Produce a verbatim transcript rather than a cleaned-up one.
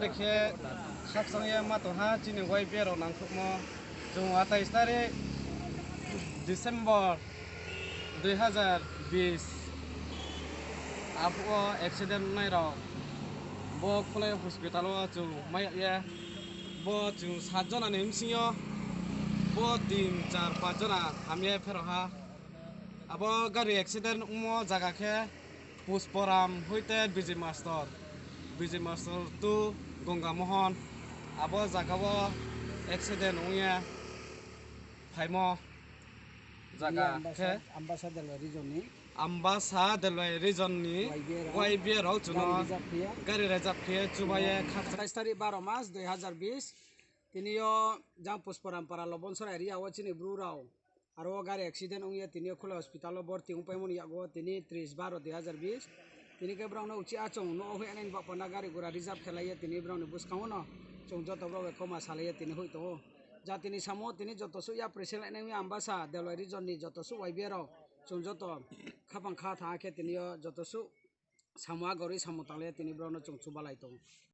Khe khakchangya ma tongha chini Y B A rok nangkhukmo. Chwng atais tarik December dui hazar bis aphuru accident wngnai rok bo Khulai hospital o chwng maya ye. Bo chwng sat jona ni bisingo bo tin, char, panch jona hamya pherokha. Abo gari accident wngmo jaga khe Pusporam hoite Bijay Master, Bijay Master to Ganga Mohan, abo jaga o accident wngya phaimo jaga Ambasa, khe Ambasa Delwai region ni. Ambasa Delwai region ni Y B A rok. Y B A rok chwngno gari reserve khe, gari reserve khe chubaye khaksa. Atais tarik baro mas dui hazar bis, tini o jang Pusporam para Lobonsor area o chini bru rok aro o gari accident wngya, tini o Khulai hospital o borti wngpaimani yago tini tris baro dui hazar bis. Tini khe borokno uchi achung no hwnwi ani bapana gari gura reserve khelaiya, tini borokni bwskango no chwng joto borok bai koma salaiya tini hwnwi tongo. Jatini samo tini joto suya present lainai wngya Ambasa Delwai region ni joto su Y B A rok chwng joto khapang kha thangkhe tini o joto su samo agorwi samo tanglaiya tini borokno chwng chubalai tongo.